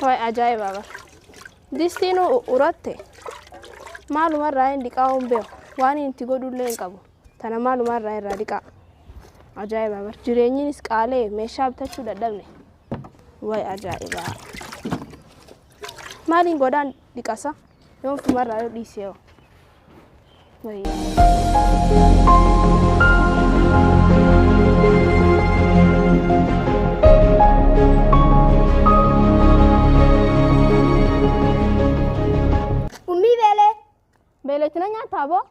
Waay ajaa'iba bar. Distiinuu uratte. Maalumarraa hin dhiqaa hin beeku. Waan itti godhullee hin qabu. Tana maalumarraa irraa dhiqaa. Ajaa'iba bar. Jireenyiinis qaalee meeshaa bitachuu dadhabne. Waay ajaa'iba. Maaliin godhaan dhiqasa? Yoon fumarraa yoo dhiisee hoo? Wayi. Ummii beelee. Beeleetina nyaataa boo?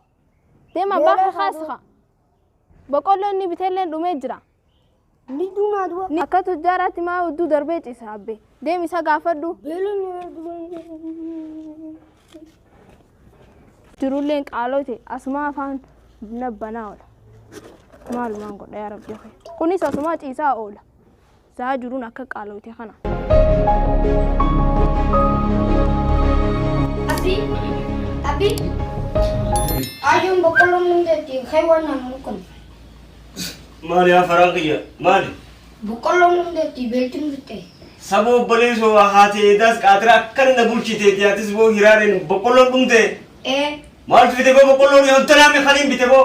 Deema abbaa Beelee kee kaasika. Boqqolloo inni biteelleen dhumee jira. Ni duunaa du'a. Akka tujjaaraatti maa hudduu darbee ciisa abbee. Deemi isa gaafadhu. Beelee Jirulleen qaalote asumaa afaan nabbanaa oola. Maalumaan godha yaa rabbi kee. Kunis asumaa ciisaa oola. Zaa jiruun akka qaalote kana. Abbi. Abbi. Ayyuun boqqolloon hundeetti keewwan naannoo kun. Maali yaa faraan kiyya maali? Boqqolloon hundeetti beeltiin fixxe. Saba obboleessoo haati eedaas qaatira akkana na bulchiteeti atis boo hiraareen boqqolloon dhumte. Ee Maaltu fite boo boqqolloon yontanaami kaniin bite boo.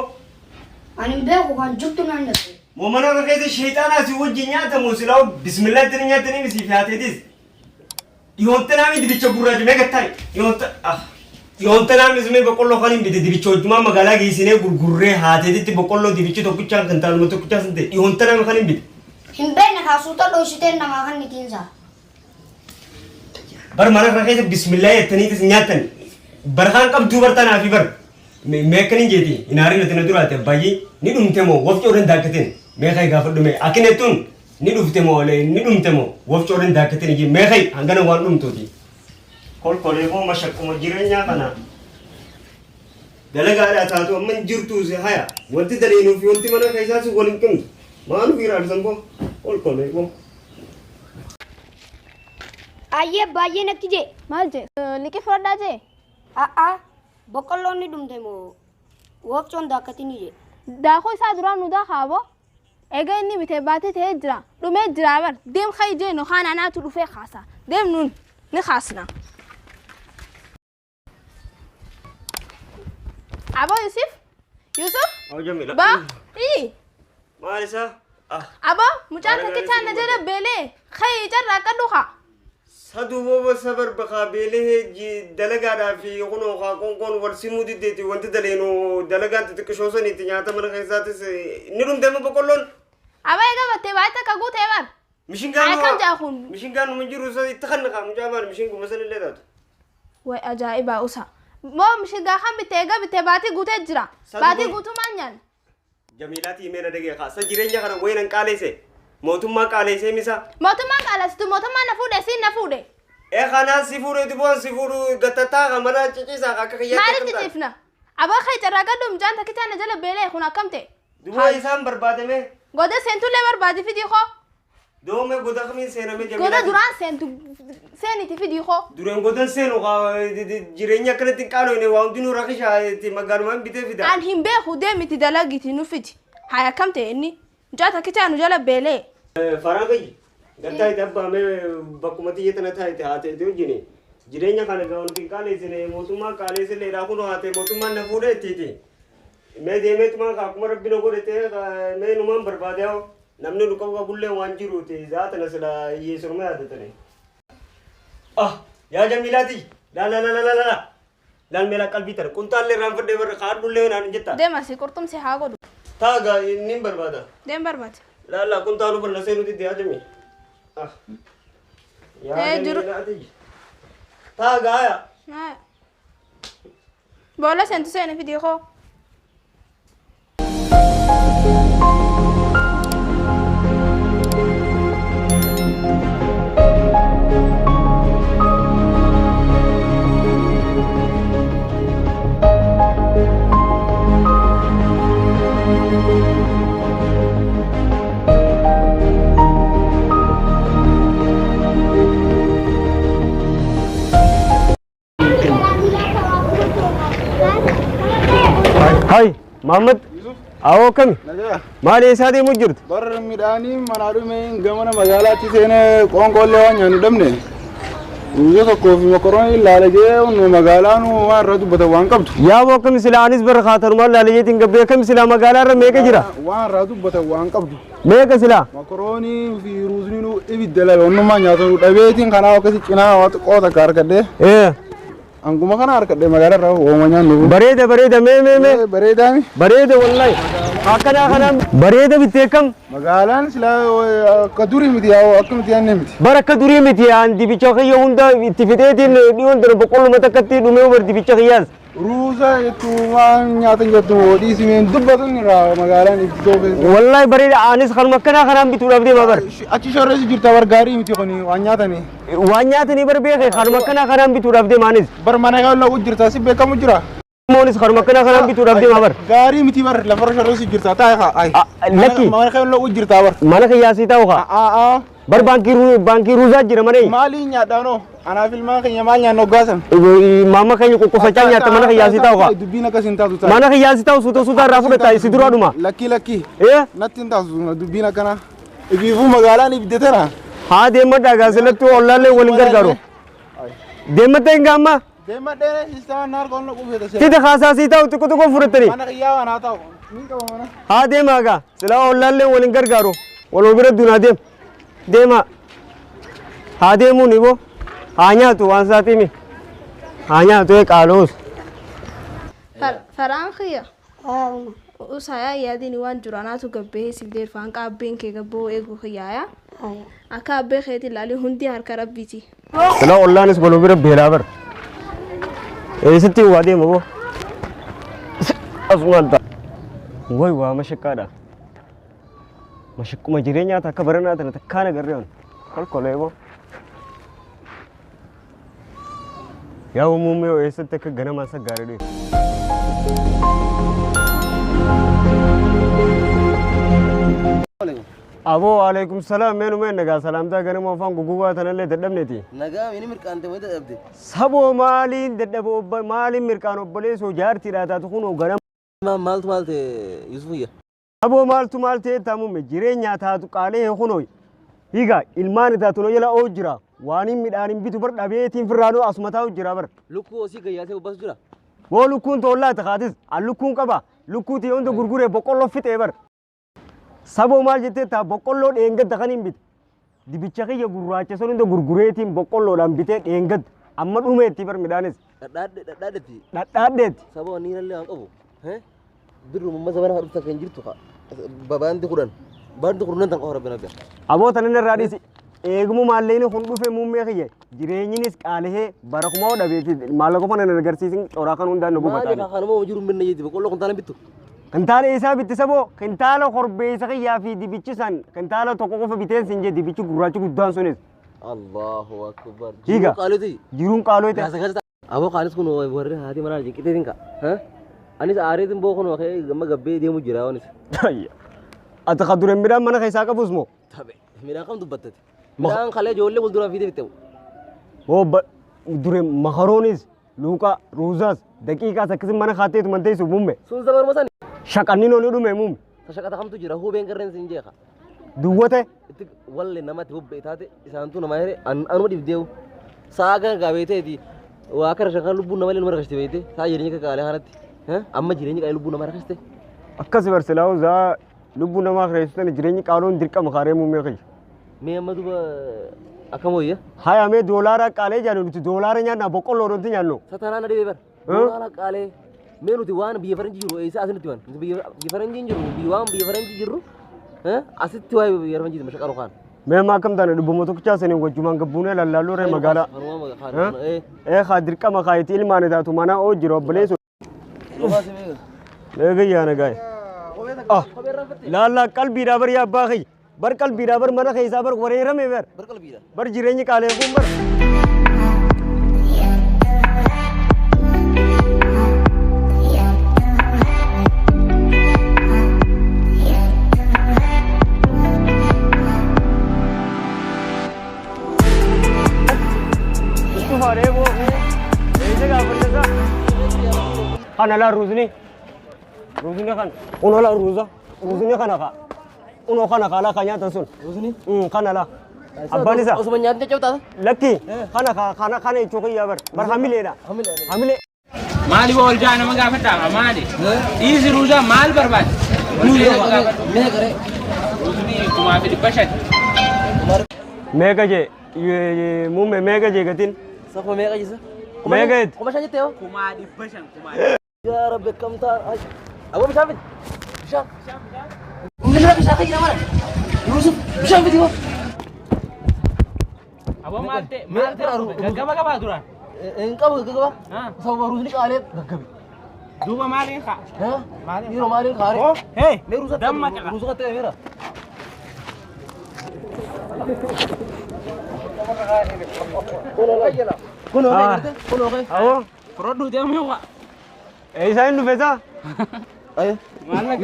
ani hin beeku kan jirtu naan dhaqe. Moo mana irra keessa sheexaanaa si wajjin nyaatamu silaa bismillaatti ni nyaatanii misiif haateetis. Dhiyoontanaami dibicha gurraacha mee gattaay dhiyoonta ah dhiyoontanaami ismee boqqolloo kaniin bite dibicha wajjumaa magaalaa geessinee gurgurree haateetitti boqqolloo dibichi tokkichaan kan taaluma tokkichaa sun ta'e dhiyoontanaami kaniin bite. Hin beekne kaasuuta dhoysitee namaa kan nitiinsa. Bar mana kana keessa bismillah jettaniitis nyaattan. Barkaan qabduu bar tanaa fi bar. Mee akkan hin jeeti hin aarin ati na duraate abbaayyi ni dhumte moo wafcoo irra hin daakkatin mee kai gaafadhu mee akkinettuun ni dhufte moo ni dhumte moo wafcoo irra hin daakkatin ijji mee kai hangana waan dhumtuuti. Kolkolee moo mashaqquma jireenyaa kana dalagaadhaa taatu amma hin jirtuu si haya wanti daliinuu fi wanti mana keessaa si wal hin qindu maan ofiirraa arsan boo kolkolee boo. Ayyee baay'ee natti jee. Maal jee? Liqii fudhadhaa jee? A'aa boqqolloon ni dhumte moo wofcoon daakkatinii jee. Daakuu isaa duraan nu daakaa boo. Egaa inni bitee baatee ta'ee jira. Dhumee jira bar. Deem kai jee nu kaan anaatu dhufee kaasa. Deem nuun ni kaasna. Aboo Yusuf? Yusuf? Awwa Jamila. Ba? Ii? Maal isaa? Ah. Aboo mucaan Maal takkichaa na jala beelee. Kai carraa qadhu kaa. Saduu booba sabar bakaa beelee dalagaadhaa fi kunoo kaa qoonqoon wal simuu diddeeti wanti daleenu dalagaan xixiqqishoo saniitti nyaata mana keessaatis ni dhumte amma boqqolloon. Aboo egaa battee baay'ee takka guutee bar. Mishingaan Ay, kam jaa kun? Mishingaan numa jiru isa itti kan kaa mucaa maal mishinguma sanillee taatu. Way ajaa'ibaa usa. Moo mishingaa kan bittee egaa bittee baatii guutee jira. Saduu Baatii boy- guutuu maal nyaanna? Jamiilaati himee na dhagee kaa sa jireenya kana wayinan qaaleesse mootummaa qaaleessee misa. Mootummaan qaalessitu mootummaan na fuudhe siin na fuudhe. Ee kanaan si fuudhu itti bu'an si fuudhu gattataa kan mana ciciisaa akka kiyyaatti Maaliif akkam taate? ciciifna? Aboo kee carraa gadhu mucaan takkichaa na jala beelee kun akkam ta'e? Duwwaa isaan barbaadame Goda seentullee barbaadi fidii koo. Doome goda kamiin seename Goda Jamiilaa? duraan seentu seeniti fidii koo. Dureen godan seenu jireenya akkanatti hin qaaloyne waa hundinuu rakisha itti magaalumaan bitee fida. An hin beeku deemiti dalagiti nu fidi. Haa akkam ta'e inni? Mucaa takkichaa nu jala beelee. Faraan kiyya gattaa itti abbaa mee bakkuma tiyya tana taa'ite haa ta'e wajjini jireenya kana gaa wanti hin qaaleessine mootummaa qaaleessilleedhaa kun haa ta'e mootummaan na fuudhee ittiiti. Mee deemeetumaan akkuma rabbi na godhe ta'e mee numaan barbaade haa namni nu qabu qabullee waan jiruuti zaata na sila hiyyeessuruma yaadatani. Ah yaa Jamiilaati laa laa laa laa laa laal meelaa qalbii tana quntaallee irraan fadhee barra kaadhullee naan hin jettaa. Deema si qurxumsi haa godhu. Taagaa inni hin barbaada. Deem barbaade. Laa laa quntaaluu barna seenuu didde yaa Jamii. Ah yaa Eh, jiru- Jamiilaati taagaa yaa. Haa. Boolla seentu seeni fidii koo. Hai, Muhammad. Awoo kami? Nagaya. Maal eessaa deemuu jirtu? Bar midhaanii manaa dhumee gamana magaalaatti seenee qoonqoollee waan nyaannu dhabne. Ruuza tokkoo fi mokoroonii ilaala jee magaalaan waan irraa dubbatan waan qabdu. Yaa boo akkam silaa anis bara kaatanumaan laalajeetiin gabbee akkam silaa magaalaa irra meeqa jira? Waan irraa dubbatan waan qabdu. Meeqa silaa? Mokoroonii fi ruuzni nu ibidda labe onnummaa nyaatanu dhabeetiin kanaaf akkasi cinaa waa xiqqoo takka harkadhee. Anguma kana harkadhee magaalaa irraa ooma nyaannu. Bareeda bareeda mee mee mee. Bareedaami. Bareeda wallahi. Akkanaa kanaan bareeda bittee kam? Magaalaan silaa akka durii miti yaa akka nuti yaadne miti. Bara akka durii miti aan dibicha kiyya hunda itti fixeetiin dhiyoon dara boqqolluma takkatti dhumee bar dibicha kiyyaas. Ruuza jettu waan nyaatan jettu dhiisimeen dubbatan irraa magaalaan ibsitoo keessa. Wallahi bareeda anis kanuma akkanaa kanaan bituudhaaf deema bar. Achi shorreessi jirta bar gaarii miti kuni waan nyaatanii. Waan nyaatanii bar beeke kanuma akkanaa kanaan bituudhaaf deema anis. Bar mana kan lagu jirta si beekamu jira. Moonis kanuma akkanaa kanaan bituudhaaf deema bar. Gaarii miti bar lafarra shorreessi jirta taa'e haa ay. Lakki. Mana kan lagu jirta bar. Mana kiyyaasii ta'u haa. Aa. Bar baankii ruuzaa jira mana. Maaliin nyaadhaanoo? Anaaf ilmaan keenya maal nyaannu hoggaasan? Maama keenya qoqqofachaa nyaatta mana kiyyaasii ta'u haa. Dubbiin akkas hin taatu taa'e. Mana kiyyaasii ta'u suuta suuta irraa fudhata isi duraa dhuma. Lakki lakki. Natti hin taatu dubbiin akkana. Ibiifuu magaalaan ibidde tana. Haa deemadhaa gaasilatti ollaallee waliin gargaaru. Deemattee hin gaamma. Deemadhee siistaan naar koon lagu feeta. Tita kaasaasii ta'u xiqqoo xiqqoo fudhattanii. Mana kiyyaa waan haa ta'u. Ni qaba mana. Haa deemaa gaa silaa ollaallee waliin gargaaru. Waluma bira duunaa deem. Deemaa. Haa deemuun iboo. Haa nyaatu waan isaatiimi. Haa nyaatu ee qaaloos. Faraan kiyya. Haa uma. Usayaa yaadini waan jiru anaatu gabbee siif deerfaan qaabbeen kee gabboo eeguu kiyyaaya. Haa. Akka abbee keetii ilaalee hundi harka rabbiiti. Silaa ollaanis waluma bira beelaa bara. Eessatti waa deema boo. Asumaan ta'a. Way waa mashaqqaadha. Mashaqquma jireenyaa takka baranaa tana takkaan agarree on. Kolkolee boo. Yaa muummee eessatti akka ganamaa isa gaarii dhufe. Aboo alaikum salaam meenu meen nagaa salaamtaa ganama afaan guggugaa tanallee dadhabneeti. Nagaa mini mirqaante wayita dadhabde. Saboo maaliin dadhabe maaliin mirqaan obboleessoo jaartiidhaa taatu kunoo ganama. Maaltu maal ta'e Yusufiyya? Aboo maaltu maal ta'e taamume jireenyaa taatu qaalee kunoo higa ilmaan taatu noo jala oo jira waan hin midhaan hin bitu bar dhabeetiin firraanoo asuma taa'u jira bar. Lukkuu osii gayyaasee bobbasu jira. Boo lukkuun toollaata kaatis an lukkuun qaba lukkuuti hunda gurguree boqqolloo fixee bar. Saboo maal jettee taa boqqolloo dheengadda kan hin bite. Dibicha kiyya gurraacha sun hunda gurgureetiin boqqolloodhaan bitee dheengadda amma dhumeetti bar midhaanis. Dhadhaadhetti. Dhadhaadheetti. Saboo ni nallee waan qabu. Birru mamma sabana hadhufta kan jirtu babaanti 10. Baanti 10 tan qofa rabbi nabbi. Aboo tanan irraa dhiisi. Eegumu maalleen kun dhufe muummee kiyya jireenyinis qaalihee bara kumaa dhabeeti maallaqa qofa nan agarsiisin coraa kan hundaan nu Maali gubataan. kanuma jiru minna jeeti boqqolloo kuntaala bittu. Kintaala isaa bitti saboo kintaala korbeessa kiyyaa fi dibichi san kintaala tokko qofa biteen sin jee dibichi gurraachi guddaan sunis. Allahu akbar. Higa. Qaaloti. Jiruun qaaloo ta'e. Gaasa gaasa. Aboo qaalis kun warri haati manaa jinqiteetiin ka. Anis aareetiin boo kun gamma gabbee deemu jira anis. Ati ka dureen midhaan mana keessaa qabus moo? Tabe midhaan kam dubbattate? Midhaan kalee ijoollee fuulduraan fiitee fitte. Boo dureen makaroonis luuqaa ruuzaas daqiiqaas akkasii mana kaatteetu manteessu muumme. Sun zabaruma sani. Shaqanni nooni dhume muumme. Shaqata kamtu jira hubeen garreen sin jeeqa. Duwwate. Itti walle namatti bobba'e taate isaantu nama here anuma dhibdeewu. Sa'a kan gaabeeteeti waa akka rashan kan lubbuun nama illee nama rakkaste beekte sa'a jireenya qaalee kanatti. Amma jireenya qaalee lubbuu nama rakkaste. Akkasi barsilaa'u zaa lubbuu namaa kireessitan jireenyi qaaloon dirqama kaaree muummee kiyya. Mee amma duuba akkam wayya? Haya mee doolaara qaalee jaannu nuti doolaara nyaanna boqqolloo nuti nyaannu. Satanaa na dhibee bara. Doolaara qaalee mee nuti waan biyya faranjii jiru eessa asinitti waan biyya faranjii jiru waan biyya faranjii jirru asitti waa'ee biyya faranjii mashaqaru kaan. Mee amma akkam taane dhubbuma tokkichaa saniin wajjumaan gabbuunee lallaalloo ree magaalaa. Ee haa dirqama kaayitii ilmaan taatu mana oo jiru obboleessu. Mee gayyaa nagaye. Laallaa qalbiidhaa bar yaa abbaa kiyya. Bar qalbiidhaa bar mana keessaa bar wareerame bar. Bar qalbiidha. Bar jireenyi qaalee kun bar. Kana laa ruuzni. Ruuzni kan. Uno laa ruuza. Ruuzni kana ka. Uno kana ka laa ka nyaatan sun. Ruuzni? Kana laa. Abbaan isaa. Osuma nyaatni caccabtaa? Lakki kana kana kana jechuu kiyyaa bar bar hamileedha. Hamilee. Maali wal jaa nama gaafadhaa maali? Dhiisi ruuzaa maal barbaade? Mee garee. Ruuzni 1500. Meeqa jee muummee meeqa jee gatiin? Safoo meeqa jisa? Meeqa jetti? 5000 jettee hoo? 500,000 kumaa. Yaa Rabbi akkam ta'a. Aboo bishaan fidi. Bishaan. Inni bishaan fayyada mana. Yuusuf bishaan fidi hoo. Aboo maal ta'e maal ta'e gaggaba qabaa duraan? Hin qabu gaggaba. Sababa ruuzni qaalee gaggabe. Duuba maaliin kaa? Yeroo maaliin kaaree? Hee! Mee ruuza Damma qaba. Ruuza qattee meera. Kun ookee garte? Kun ookee? Awoo. Fudhadhuu deemuu kaa. Eessaa hin dhufe isaa?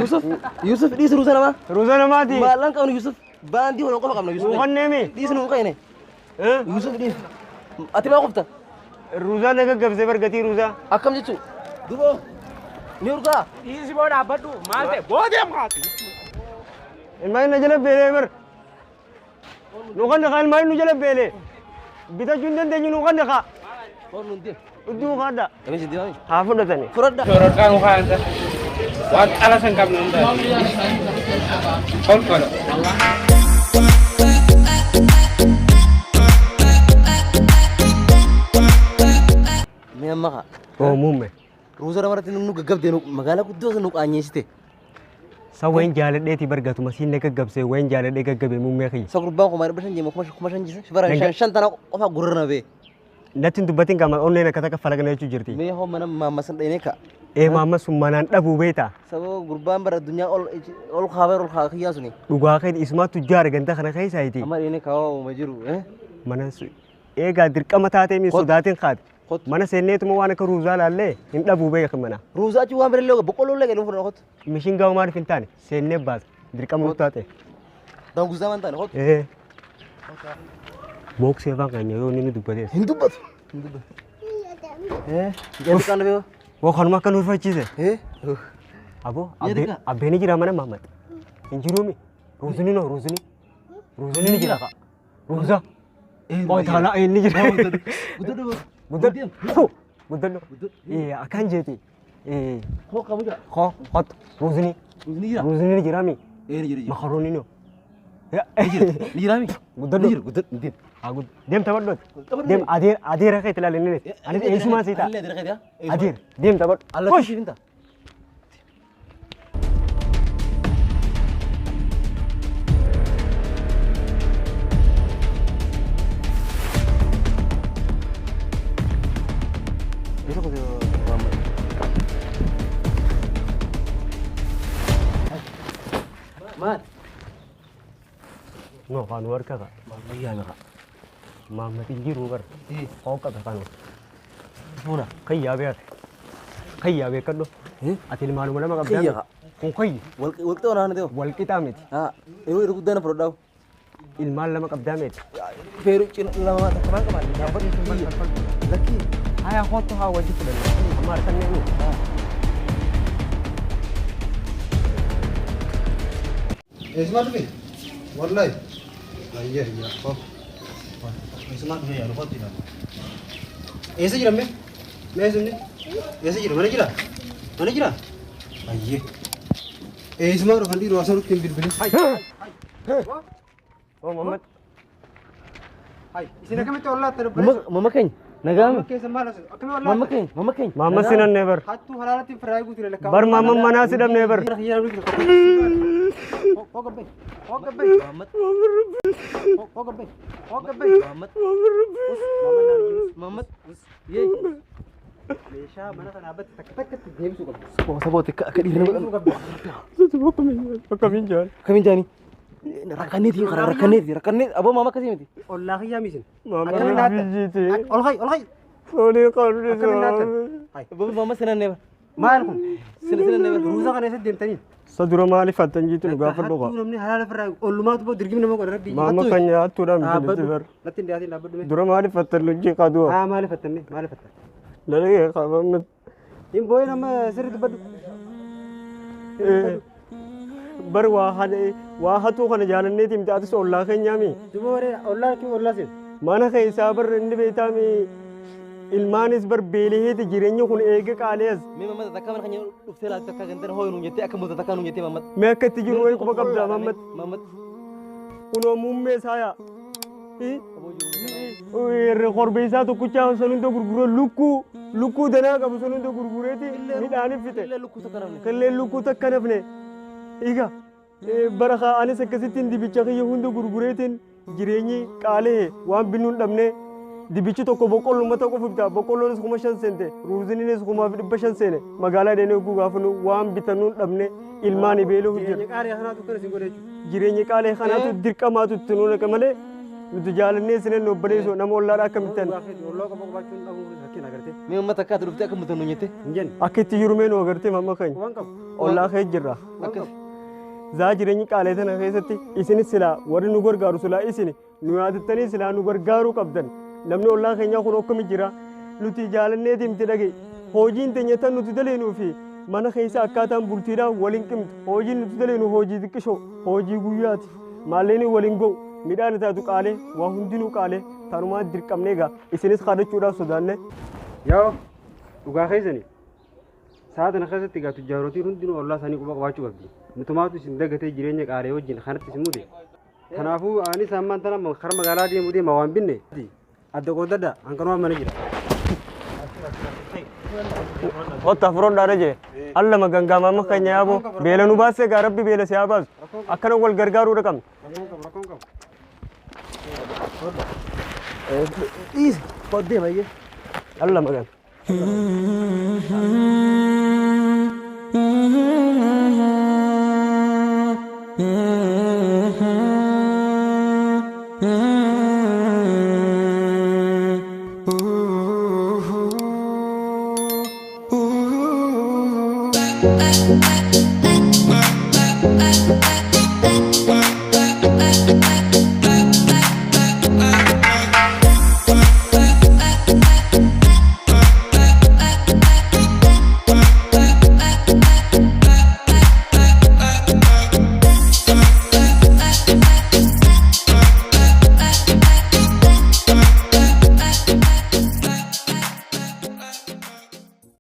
Yusuf Yusuf dhiisi ruuza namaa. Ruuza namaati. Maallan qabnu Yusuf baandii hono qofa qabna Yusuf. Nuuqanneemi. Dhiisi nuu qayne. Yusuf dhiisi. Ati maa qofta? Ruuzaa na gaggabsee bargatii ruuzaa. Akkam jechuun? Dubo ni urgaa. Dhiisi boo dhaabbadhu maal ta'e boodeem kaati. Ilmaan na jala beelee bar. Nuuqanne kaa ilmaan nu jala beelee. Bitachuu hin dandeenyu nuuqanne kaa. Iddoo kaadha. Haa fudhatani. Fudhadha. Shororqaa nu kaa'anta. Waan qala san qabnu hunda. Ol kola. Mee amma kaa. Oo muumme. Ruuza namarratti nu gaggabdee magaalaa guddoo sana nu qaanyeessite. Sa wayin jaaladheeti bargatuma siin na gaggabsee wayin jaaladhee gaggabe muummee kiyya. Sa gurbaan 500 jeema 5000 jisa. Shibara 5 tana qofa gurra na bee. Natti hin dubbatin qaama onneen akka takka falaqna jechuu jirti. Mee hoo mana maamma san dheenee ka. Ee maamma sun manaan dhabuu beeta. Sababa gurbaan bara addunyaa ol ol kaabee ol kiyyaa suni. Dhugaa kee isumaa tujjaara ganda kana keessa iti. Amma dheenee kaawaa uuma jiru. Mana eegaa dirqama taatee mi sodaatiin kaate. Mana seenneetuma waan akka ruuzaa laallee hin dhabuu beeka mana. Ruuzaa achi waan birallee boqqolloo illee galuu fudhan qotu. Mishin gaa'u maaliif hin taane seennee baasa dirqama nutti taate. Danguzaa waan taane qotu. Ee. Booksee afaan keenya yoo inni dubbatees. Hin dubbatu. Hin dubbatu. Ee. Xiqqaan beeku. Woo kanuma akka nu rifachiise. Ee. Aboo abbeen jira mana Mahammad. Hin jiruumi. Ruuzni noo ruuzni. Ruuzni ni jira ka. Ruuza. Oo taala inni jira. Guddadhu. Guddadhu. Guddadhu. Ee akkan jeeti. Ee. Koo qabu jira. Koo hot ruuzni. Ruuzni jira. Ruuzni ni jiraami. Ee ni jira. Makarooni noo. Ni jiraami. Guddadhu. Ni jira guddadhu. Deem. Deem taphadhu. Deem adeer adeera kee ilaali inni. Anis eessumaan siita. Adeera kee Adeer deem taphadhu. Allatti shifinta. Maal? No kan warka ka. Mamma yaa Mamma hin jiru bar. Hooqa kanu. Fuuna. Kayyaa beer. Kayyaa beekadhu. Ati ilmaanuma lama qabdaa. Kayyaa. Kun kayyi. Walqixaa waan ta'eef. Walqixaa miti. Yeroo yeroo guddaan fudhadhaa. Ilmaan lama qabdaa miti. Feeruu cina lama takka maal qabaan? Dhaabbatu lakkii. Haya kootu haa wajji fudhanna. Amma harkannee nu. Eessumaa dhufe? Wallahi. Ayya ayya. Eessumaa dhufe yaa dhufaatti ilaala. Eessa jira mee? Mee eessumni? Eessa jira? Mana jira? Mana jira? Ayyee. Eessumaa dhufan dhiiroo asoo nutti hin bilbilin. Oo Muhammad. Isin akkamitti ollaatti dubbalee? Mamma keenya. Nagaame. Keessa maal asoo? Akkamitti Mamma ollaatti? keenya. Mamma keenya. Maamma sinannee bar. Hattuu halaalatti firraa guutuu lakkaa. Bar maamma manaa si dhabnee bar. Mamma. Meeshaa mana kanaa batti takka takkatti deebisuu qabdu. Saboota akka dhiirri Deebisuu qabdu. Akkamiin jaan? Akkamiin jaanii? Rakkanneeti rakkanneeti rakkanneeti aboo maama akkasii miti. Ollaa kiyyaa miisin. Maamma Akkamiin naatta? biyyiiti. Ol kayi ol kayi. Foolii qabdi Akkamiin naatta? Aboo maama sinannee bara. Maal kun? Sinannee bara. Ruuza kana eessatti deemtanii? Sa dura maaliif hattan jiitu nu gaafadhu Hattuu qaba. namni halaala firraa ollumaatu boo dirgimni nama godha rabbii. Maamma kan nyaattuudha miti nuti bar. Natti hin dhiyaatin dhaabbadhu mee. Dura maaliif hattan lujjii qaduu? Haa maaliif hattan mee maaliif hattan? Dalagee qabamne. Hin boo'in amma sirri dubbadhu. Bar waa hatuu kana jaalanneeti miti atis ollaa keenyaami. Duba waree ollaa kee ollaa seen. Mana keessaa bar inni beektaami ilmaanis bar beeleheeti jireenya kun eega qaalees. Mee mamma takka mana keenya dhuftee laatti akka gantana hooyi nuun jettee akka muta takka nuun jettee mamma. Mee akka itti jiru wayi quba qabdaa mammat. Mamma. Kunoo muummee isaa yaa. Korbeessaa tokkichaa san hunda gurguree lukkuu lukkuu danaa qabu san hunda gurgureeti midhaaniif fixe. Illee lukkuu takka nafne. Killee lukkuu takka nafne. Egaa bara anis akkasittiin dibicha kiyya hunda gurgureetiin jireenyi qaalee waan binnu hin dhabne dibichi tokko boqqolluma tokko bita boqqolloonis 5,000 seente ruuziniinis 5,500 seene magaalaa deemnee hogguu gaafannu waan bitannu hin dhabne ilmaan beeluu jira. Jireenya qaalee kanaatu akkana isin godhe jechuudha. Jireenya qaalee kanaatu dirqamaatu itti nuun akka malee nuti jaalannee isinin obboleessoo nama ollaadhaa akka bitan. Ollaa qofa qabaachuun dhabuun rakkina agartee. Mee mamma takka ati dhuftee akka muta nuun jettee. Hin jenne. Akka itti jiru mee nu agartee mamma keenya Waan qabu. ollaa kee jirra. Akkas. Zaa jireenyi qaalee tana keessatti isinis silaa warri nu gargaaru silaa isin nu yaadattanii silaa nu gargaaruu qabdan. Namni ollaa keenyaa kun akkami jira nuti jaalanneeti miti dhage hojiin teenya tan nuti daleenuu fi mana keessa akkaataan bultiidhaan waliin qimtu hojiin nuti daleenu hojii xiqqishoo hojii guyyaati maalleen waliin ga'u midhaan taatu qaalee waa hundinuu qaalee tanumaa dirqamne egaa isinis kadhachuudhaaf sodaanne. Yaa dhugaa keessani sa'a tana keessatti egaa tujjaarotiin hundinuu ollaa isaanii quba qabaachuu qabdi. Nutumaatu isin dagatee jireenya qaalee wajjin kanatti isin mude. Kanaafuu anis ammaan tana kara magaalaa deemuu deema waan binne. Adda qoodadha hanqanumaan mana jira. Otta furodhaa jee allama gangaama amma keenya yaaboo beela nu baasee gaa rabbi beela si haa baasu akkana wal gargaaruu dhaqamne. Rakkoon qabu rakkoon qabu. Dhiisi. Qoddee baay'ee. Allama gan.